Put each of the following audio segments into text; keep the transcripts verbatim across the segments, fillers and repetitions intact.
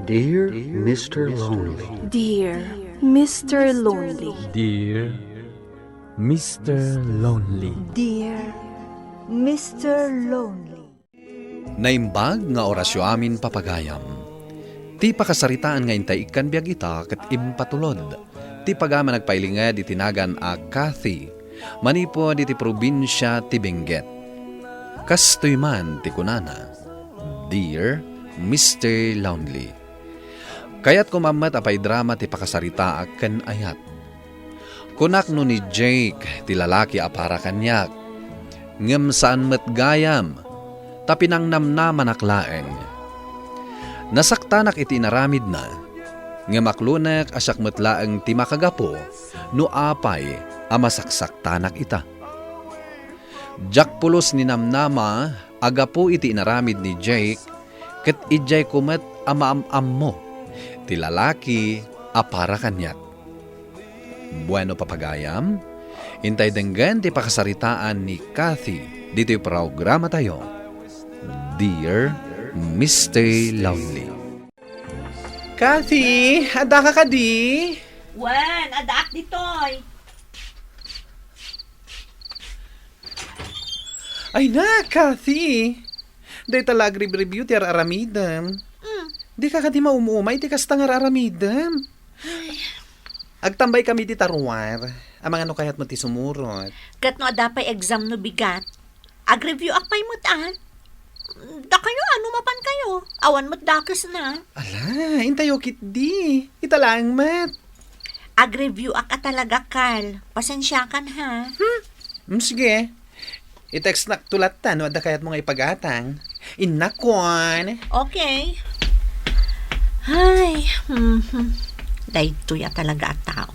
Dear Mister Lonely. Dear Mister Lonely. Dear Mister Lonely. Dear Mister Lonely. Naimbag nga orasyo amin, papagayam. Ti pakasaritaan nga intay ikkan biag ita ket impatulod ti pagayam a nagpailinged iti nagan a Kathy, manipud iti probinsia ti Benguet. Kastoy man ti kunana, "Dear Mister Lonely, kayatko met a paidrama ti pakasaritaak ken ayat. Kunak no ni Jake ti lalaki a para kaniak, ngem saan met gayam, ta pinangnamnamanak laeng. Nasaktanak iti inaramidna, ngem aklonek a siak met laeng ti makagapu no apay a masaksaktanak ita. Diak pulos ninamnama a gapu iti inaramid ni Jake, ket idiayko met a maam-ammo ti lalaki a para kaniak." Bueno, papagayam, intay denggen ti pakasaritaan ni Kathy ditoy programatayo, Dear Mister Lonely. Kathy, addaka kadi? Wen, addaak ditoy. Ay na, Kathy! Dayta la agrib-review ti ar-aramidem. Mm. Dika kadi maum-umay ti kasta nga ar-aramidem. Ay. Agtambaykami iti taruar. Amangan no kayatmo ti sumurot. Ket no adda pay exam no bigat, agreview-ak pay met, a. Dakayo, ano mapan kayo? Awan met dakesna. Ala, intayo ketdi. Ita laeng met. Agreview-ak a talaga, Kal. Pasensiakan, ha? Hmm? Mm, sige. I-textnak to latta no adda kayatmo nga ipagatang. Innakon. Okay. Ay, mhm. Daytoy a talaga a tao.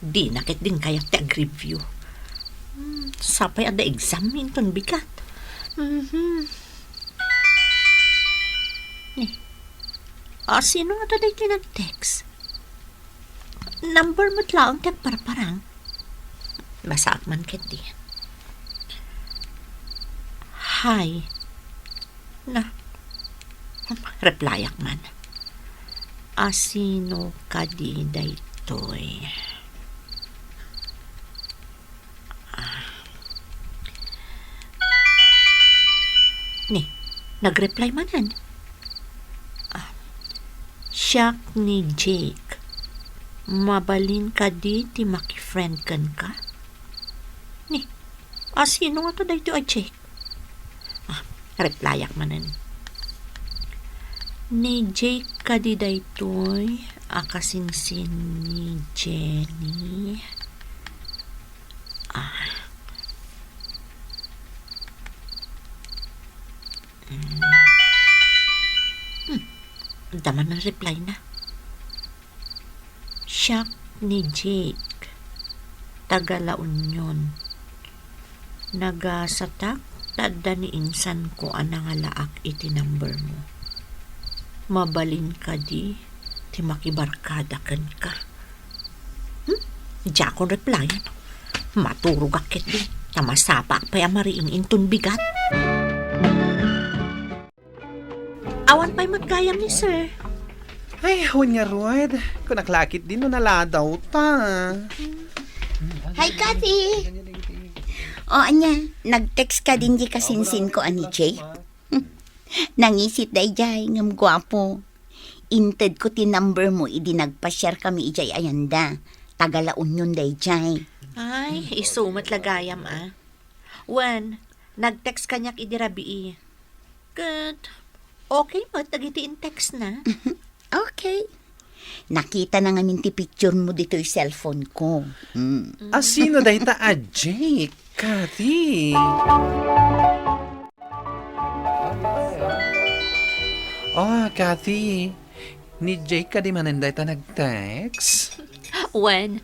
Dina ketdin kayat ti agreview. Hmm, sapay adda exam inton bigat. Mhm. Eh, a, sino ngata daytoy nag-text? Number met laeng ti agparparang. Basaak man ketdi. Hi. Na, replyak man. A, sino kadi daytoy? Ah. Ni, nagreply manen. Ah, siak ni Jake. Mabalin kadi ti makifriend kenka? Ni, a, sino ngata daytoy a Jake? Ah, replyak manen. Ni Jake kadi daytoy a kasinsin ni Jenny? Ah. Mm. Hmm. Adda man reply na. Siak ni Jake, taga La Union. Nagasatak ta adda ni insanko a nangalaak iti number mo. Mabalin kadi ti makibarkada kenka? Hmm? Diakon replyan. Maturogak ketdi, ta masapaak pay a mariing inton bigat. Awan pay met gayam ni sir. Ay, wen ngarud. Kunak la ketdi no naladaw ta. Hi, Kathy! O, ania, nag-text ka din di kasinsin ko a ni Jake? Nangisit daydiay, ngem guapo. Inted ko ti number mo idi nagpasiar kami idiay Ayanda. Taga La Union daydiay. Ay, isu met la gayam, a. Wen, nag-text kaniak idi rabii. Ket okay met dagiti in-text na. Okay. Nakita na ngamin ti picture mo ditoy cellphone ko. Hmm. A, sino dayta a Jake, Kathy? Oh, Kathy, ni Jake kadi manen dayta nag-text? Wen,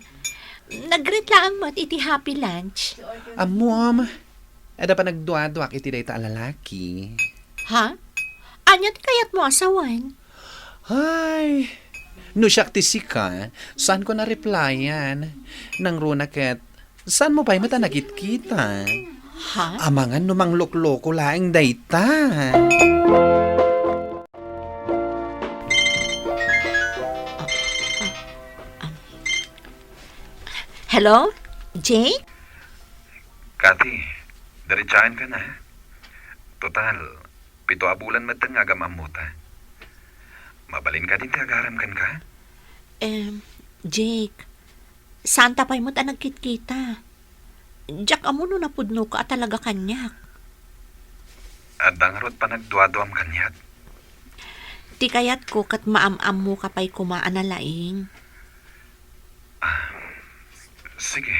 nag-greet laeng met iti Happy Lunch. Ammom, adda panagduaduak iti dayta a lalaki. Ha? Ania ti kayatmo a sawen? Ay, no siak ti sika, saanko a replyan. Nangruna ket, saanmo pay met a nakitkita? Ha? Amangan no manglokloko laeng dayta. Hello? Jake? Kathy, diretsaenka na. Total, pito a bulan metten nga agam-ammota. Mabalin kadin ti agaram kenka? Em, Jake, saanta pay met a nagkitkita. Diak ammo no napudnoka a talaga kaniak. Adda ngarud panagduaduam kaniak? Ti kayatko ket maam-ammoka pay koma a nalaing. Ah, sige.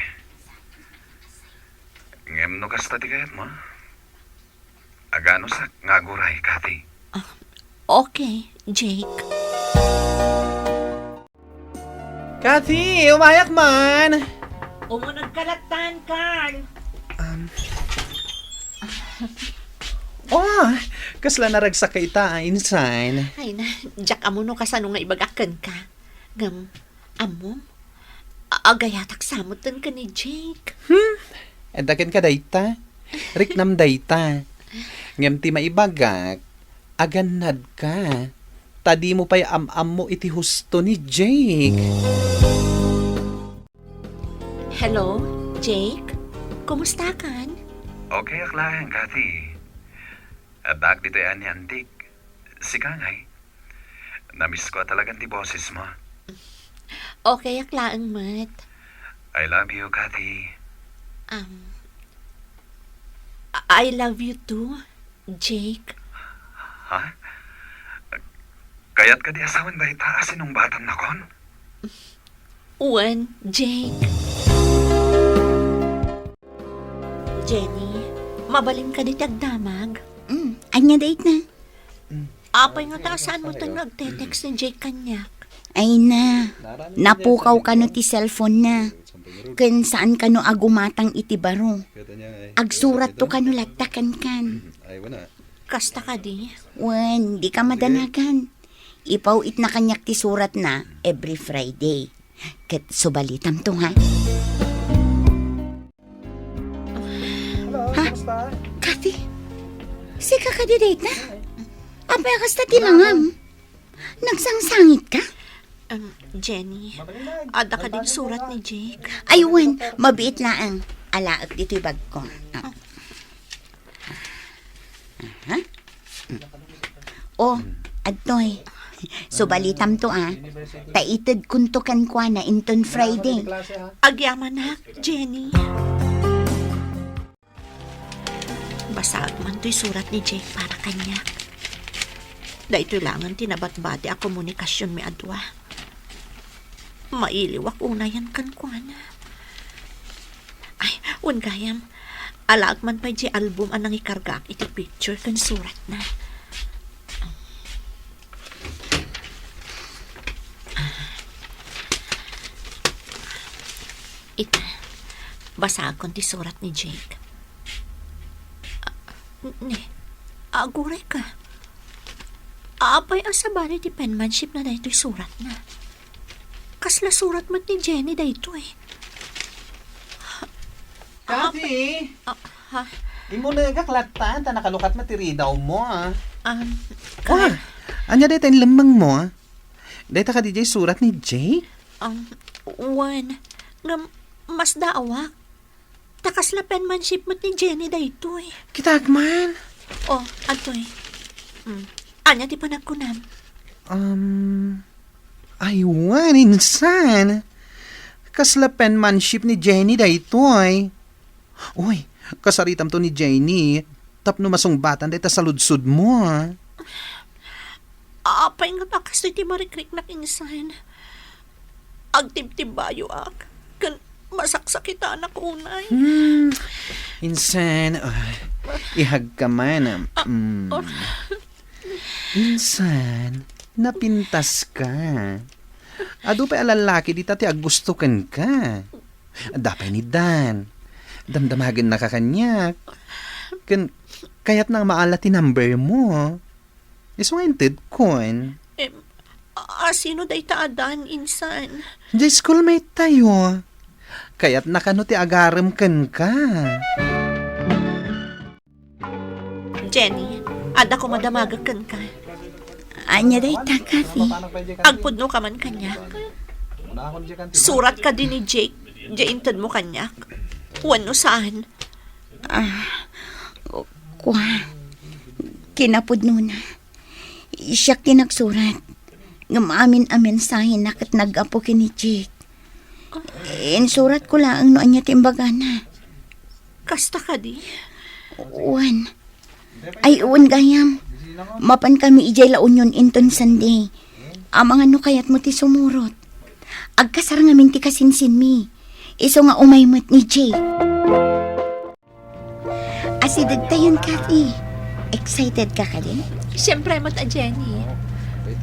Ngem no kasta ti kayatmo, aganosak nga aguray, Kathy. Ah, okay, Jake. Kathy, umayak man! Umuneg ka lattan, Carl. Um, oh, kasla naragsak ka ita, ah, insan. Ay na, diak ammo no kasano nga ibagak kenka. Ngem, ammom, a-, agayatak sa metten ken ni Jake. Hmm? Adda kenka dayta? Riknam dayta. Ngem ti maibagak, agannadka. Ta dimo pay am-ammo iti husto ni Jake. Hello, Jake? Kumustakan? Okay ak laeng, Kathy. Addaak ditoy ania antik. Sika ngay? Namiss ko a talagan ti boses mo. Okay ak laeng met. I love you, Kathy. Um, I I love you too, Jake. Ha? Kayat kadi a sawen dayta a sinungbatannakon? Wen, Jake. Jenny, mabalin kadi ti agdamag? Mm, ania dayta? Apay ngata a saan metten nga agte-text ni Jake kaniak? Ay na, napukaw kano ti cellphone na. Ken saan kano a gumatang iti baro. Agsuratto kano latta kenkan. Kasta kadi? Wen, dika madanagan. Ipaw-itna kaniak ti suratna every Friday. Ket subalitamto, ha? Ha? Kathy? Sika kadi dayta? Apay a kasta ti langam? Nagsangsangitka? Um, Jenny, adda kadin surat ni Jake? Ay, wen, mabiit laeng. Alaek ditoy bagko. Ah. Aha. Oh, adtoy. Subalitamto, ah. Ta itedkonto kenkuana inton Friday. Agyamanak, Jenny. Basaek man toy surat ni Jake para kaniak. Daytoy laengen ti nabatbati a komunikasionmi a dua. Mailiwak unayen kenkuana. Ay, wen gayam, alaek man pay diay album a nangikargaak iti picture ken suratna. Ita, basaekon ti surat ni Jake. Ah, ne, agurayka. Apay a sabali ti penmanshipna daytoy suratna? Kasla surat met ni Jenny daytoy. Kathy! Ah, ha? Imunegak latta, ta nakalukat met ti ridawmo, ah. Um, Wa, Carl? Ania dayta inlemmengmo, ah? Dayta kadi diay surat ni Jake? Um, wen, ngem masdaawak. Ta kasla penmanship met ni Jenny daytoy. Kitaek man. Oh, adtoy. Mm. Ania ti panagkunam? Um, ay, wen, insan. Kasla penmanship ni Jenny daytoy. Uy, kasaritamto ni Jenny tapno masungbatan dayta saludsodmo, ah. Apay ngata kastoy ti marikriknak, insan? Agtibtibbayoak, ken masaksakitanak unay. Hmm, insan, ah, ihagka man, ah, mm. Insan, napintaska. Adu pay a lallaki dita ti aggusto kenka. Adda pay ni Dan. Damdamagennaka kaniak. Ken kayatna a maala ti number mo. Isu nga intedkon. Em, a-, asino dayta a Dan, insan? Diay schoolmate tayo. Kayatna kano ti agarem kenka? Jenny, adda koma damagek kenka. Ania dayta, Kathy? Agpudno ka man kaniak. Surat kadi ni Jake. Diay intedmo kaniak? Wenno saan? Ah, kua, kinapudnona. Siak ti nagsurat. Ngem amin a mensahe na ket naggapu ken ni Jake. Insuratko laeng no ania ti imbagana. Kasta kadi? Wen. Ay, wen gayam. Mapankami idiay La Union inton Sunday. Amangan no kayatmo ti sumurot. Agkasar ngamin ti kasinsinmi. Isu nga umay met ni Jake. Asidegtayon, Kathy. Excited ka kadi? Siyempre met a, Jenny.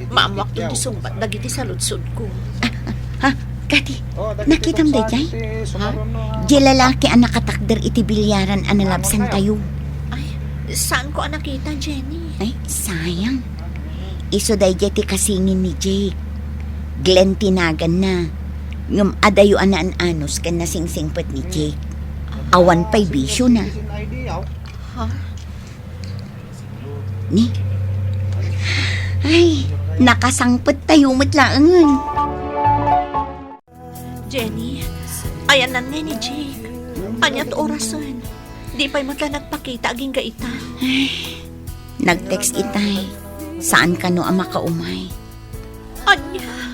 Maammoak ti sungbat dagiti saludsodko. Ah, ah, ha? Kathy, nakitam daydiay? Ha? Di lalaki a nakatakder iti bilyaran a nalabsantayo. Ay, saanko a nakita, Jenny. Ay, sayang. Isu daydiay ti kasingin ni Jake. Glenn ti naganna. Ngem adayo a naan-anos ken nasingsingpet ni Jake. Awan pay bisiona. Ha? Ni? Ay, nakasangpettayo met laengen. Jenny, ayananne ni Jake. Ania ti orasen? Di pay met la nagpakita agingga ita. Ay, nag-text itay. Saan kano a makaumay? Ania?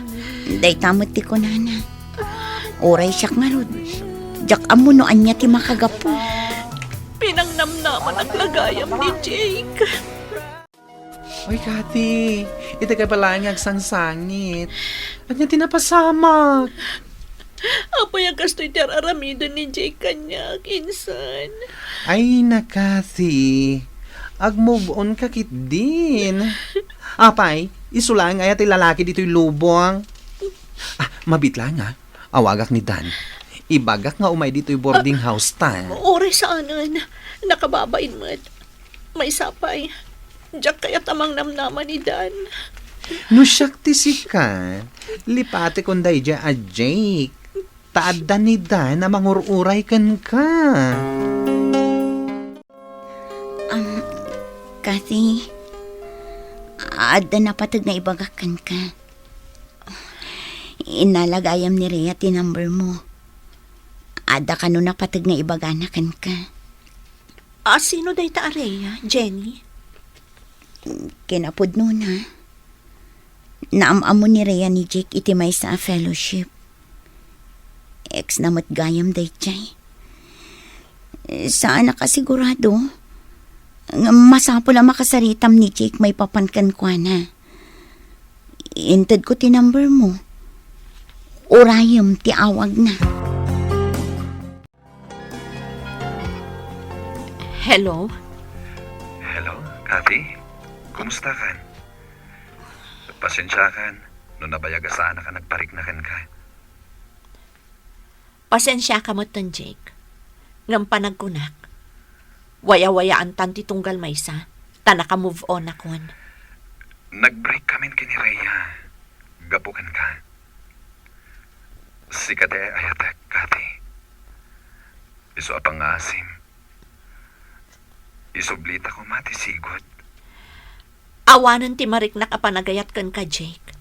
Dayta met ti kunana. Uray siak ngarud, diak ammo no ania ti makagapu. Pinangnamnamanak la gayam ni Jake. Oy, Kathy, ita ka pala nga agsangsangit. Ania ti napasamak? Apay a kastoy ti ar-aramiden ni Jake kaniak, insan? Ay na, Kathy. Ag-move on ka ketdin. Apay, isu laeng aya ti lalaki ditoy lubong? Ah, mabiit laeng, ah. Awagak ni Dan. Ibagak nga umay ditoy boarding house ta. Uray saanen. Nakababain met. Maysa pay, diak kayat a mangnamnama ni Dan. No siak ti sika, lipatekon daydiay a Jake. Ta adda ni Dan a mangur-uray kenka. Um, Kathy, adda napateg nga ibagak kenka. Innala gayam ni Rhea ti number mo. Adda kano napateg nga ibagana kenka. A, sino dayta a Rhea, Jenny? Kinapudnona, naam-ammo ni Rhea ni Jake iti maysa a fellowship. Ex na met gayam daydiay. Saanak a sigurado. Ngem masapul a makasaritam ni Jake maipapan kenkuana. Intedko ti number mo. Urayem ti awagna. Hello? Hello, Kathy? Kumusta kan? Pasensiakan no nabayag a saanak a nagparikna kenka. Pasensiaka metten, Jake. Ngem panagkunak, wayawayaantan ti tunggal maysa, ta naka-move on akon. Nag-break kamin ken ni Rhea, gapu kenka. Sika ti ay-ayatek, Kathy. Isu a pangngaasim. Isublita koma ti sigud. Awanen ti mariknak a panagayat kenka, Jake.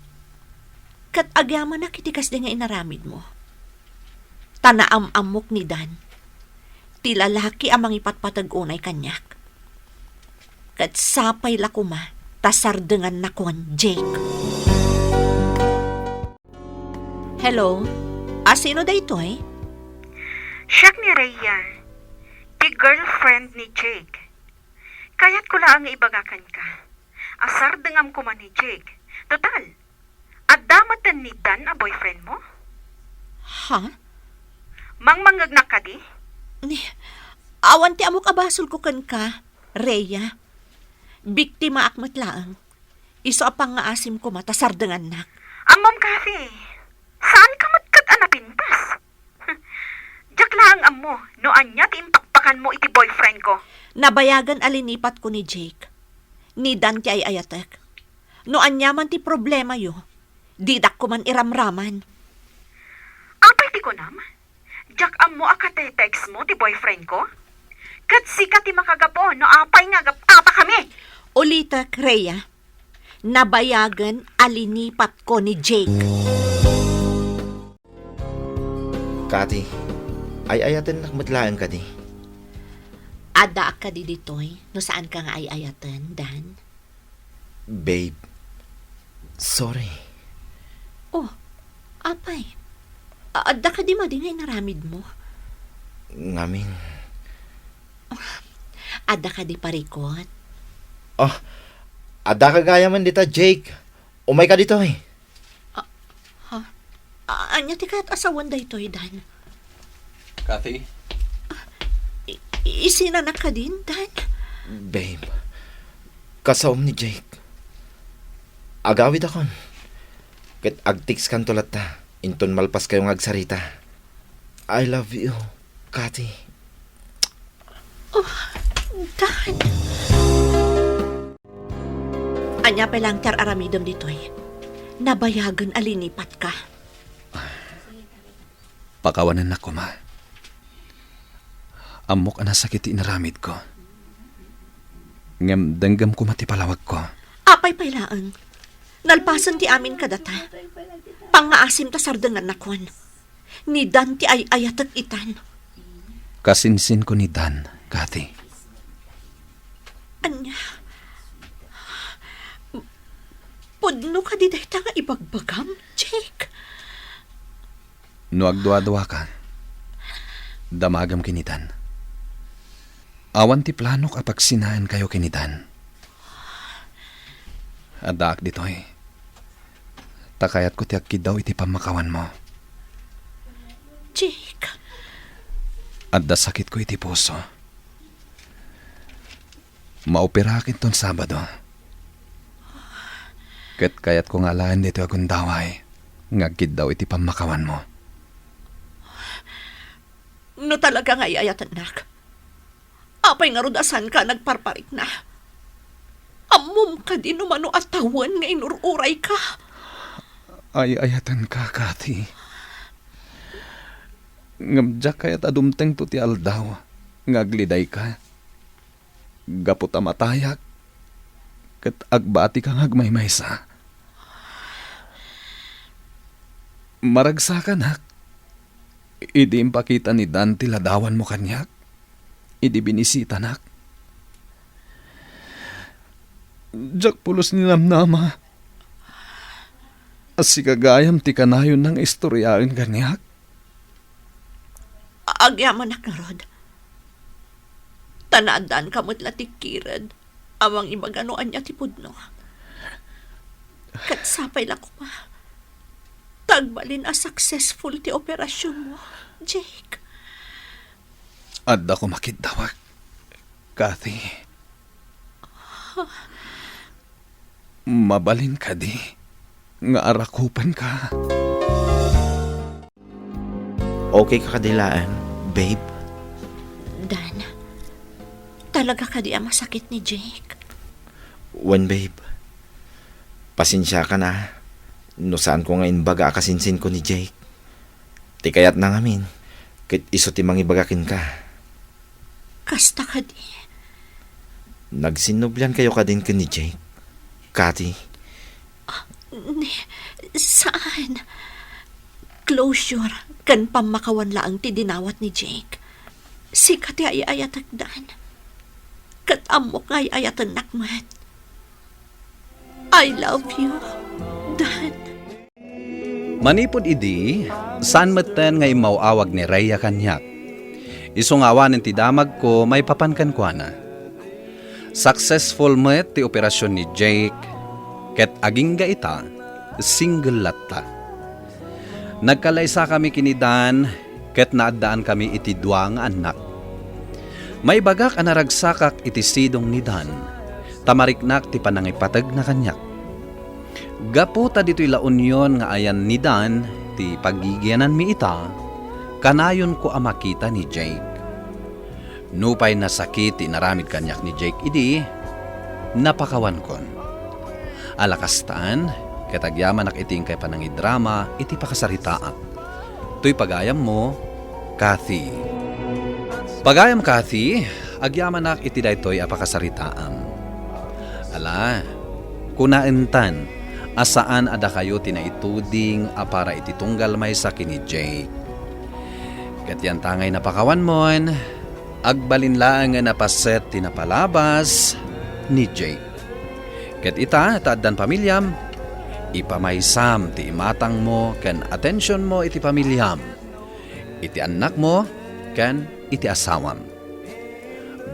Ket agyamanak iti kasdi nga inaramidmo. Ta naam-ammok ni Dan, ti lalaki a mangipatpateg unay kaniak. Ket sapay la koma ta sardengannakon, Jake. Hello? A, sino daytoy? Siak ni Rhea, ti girlfriend ni Jake. Kayatko laeng nga ibaga kenka a sardengam koma ni Jake. Total, adda metten ni Dan a boyfriend mo? Ha? Mangmangngegnak kadi? Ni, awan ti ammok a basolko kenka, Rhea. Biktimaak met laeng. Isu a pangngaasim koma ta sardengannak. Ammom, Kathy, saanka met ket a napintas. Diak laeng ammo no ania ti impakpakanmo iti boyfriend ko. Nabayagen a linipatko ni Jake. Ni Dan ti ay-ayatek. No ania man ti problemayo, didak koman iramraman. Apay ti kunam? Diak ammo a kate-text mo ti boyfriend ko? Ket sika ti makagapu no apay nga agap-atakami. Ulitek, Rhea, nabayagen a linipatko ni Jake. Pati, ay-ayatennak met laeng kadi. Addaak kadi ditoy, no saanka nga ay-ayaten, Dan? Babe, sorry. Oh, apay. A-, adda kadi madi nga inaramidmo? Ngamin. Adda kadi parikut? Oh, adda ka gayamen dita, Jake. Umayka ditoy. Ah, ha? A-, ania ti kayat a sawen daytoy, Dan? Kathy? I-, isinanak kadin, Dan? Babe, kasaom ni Jake. Agawidakon. Ket agtekskanto latta, inton malpaskayo nga agsarita. I love you, Kathy. Oh, Dan. Ania pay laeng ti ar-aramidem ditoy? Nabayagen a linipatka. Pakawanennak koma. Ammok a nasakit ti inaramidko. Ngem denggem koma ti palawagko. Apay pay laeng? Nalpasen ti amin kadata. Pangngaasim ta sardengannakon. Ni Dan ti ay-ayatek itan. Kasinsinko ni Dan, Kathy. Ania? Pudno kadi dayta nga ibagbagam, Jake? No agduaduaka, damagem ken ni Dan. Awan ti planok a pagsinaenkayo ken ni Dan. Addaak ditoy. Ta kayatko ti agkiddaw iti pammakawanmo. Jake. Adda sakitko iti puso. Maoperaak inton Sabado. Ket kayatko nga alaen ditoy a gundaway nga agkiddaw iti pammakawanmo. No talaga nga ay-ayatennak, apay ngarud a saanka a nagparparikna? Ammom kadi no mano a tawen nga inur-urayka? Ay-ayatenka, Kathy. Ngem diak kayat a dumtengto ti aldaw nga aglidayka. Gapu ta matayak, ket agbatika nga agmaymaysa. Maragsakanak, idi impakita ni Dan ti ladawanmo kaniak, idi binisitanak. Diak pulos ninamnama a sika gayam ti kanayonna nga istoriaen kaniak. Agyamanak ngarud. Ta naaddaanka met la ti kired a mangibaga no ania ti pudno. Ket sapay la koma ta agbalin a successful ti operasionmo, Jake. Adda koma kiddawek, Kathy. Mabalin kadi nga arakupenka? Okay ka kadi laeng, babe? Dan, talaga kadi a masakit ni Jake? Wen, babe. Pasensiakan a no saanko nga imbaga a kasinsinko ni Jake. Ti kayatna ngamin, ket isu ti mangibaga kenka. Kasta kadi? Nagsinnubliankayo kadin ken ni Jake, Kathy? Ah, ni, saan. Closure ken pammakawan laeng ti dinawat ni Jake. Sika ti ay-ayatek, Dan. Ket ammok nga ay-ayatennak met. I love you, Dan. Manipud idi, saan metten nga immaw-awag ni Rhea kaniak. Isu nga awanen ti damagko maipapan kenkuana. Successful met ti operasion ni Jake, ket agingga ita, single latta. Nagkallaysakami ken ni Dan ket naaddaankami iti dua nga annak. Maibagak a naragsakak iti sidong ni Dan, ta mariknak ti panangipategna kaniak. Gapu ta ditoy La Union nga ayan ni Dan ti pagigiananmi ita, kanayonko a makita ni Jake. Nupay nasakit ti inaramid kaniak ni Jake idi, napakawankon. Ala kastan, ket agyamanak iti inkay panangidrama iti pakasaritaak. Toy pagayammo, Kathy. Pagayam Kathy, agyamanak iti daytoy a pakasaritaam. Ala, kunaentan a saan a dakayo ti naituding a para iti tunggal maysa ken ni Jake. Ket yan ta ngay napakawanmon, agbalin laeng nga napaset ti napalabas ni Jake. Ket ita, ta addan pamiliam, ipamaysam ti imatangmo ken atensionmo iti pamiliam, iti annakmo, ken iti asawam.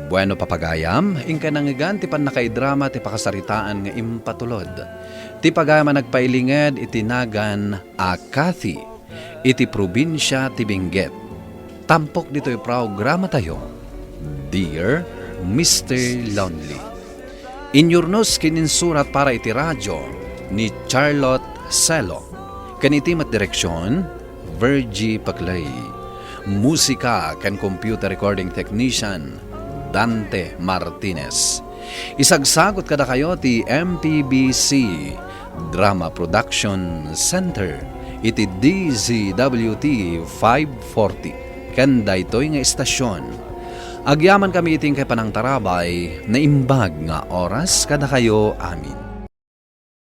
Bueno, papagayam, inkay nangngegan ti pannakaidrama ti pakasaritaan nga impatulod ti pagayam a nagpailinged iti nagan a Cathy iti probinsia ti Benguet. Tampok ditoy programatayo, Dear Mister Lonely. Inyurnos ken insurat para iti radio ni Charlotte Celo, ken iti met direksion, Virgie Paclay. Musika ken computer recording technician, Dante Martinez. Isagsagut kadakayo ti M P B C Drama Production Center iti D Z W T five forty. Ken daytoy nga istasyon, agyaman kami iti inkay panangtarabay, naimbag nga oras kadakayo amin.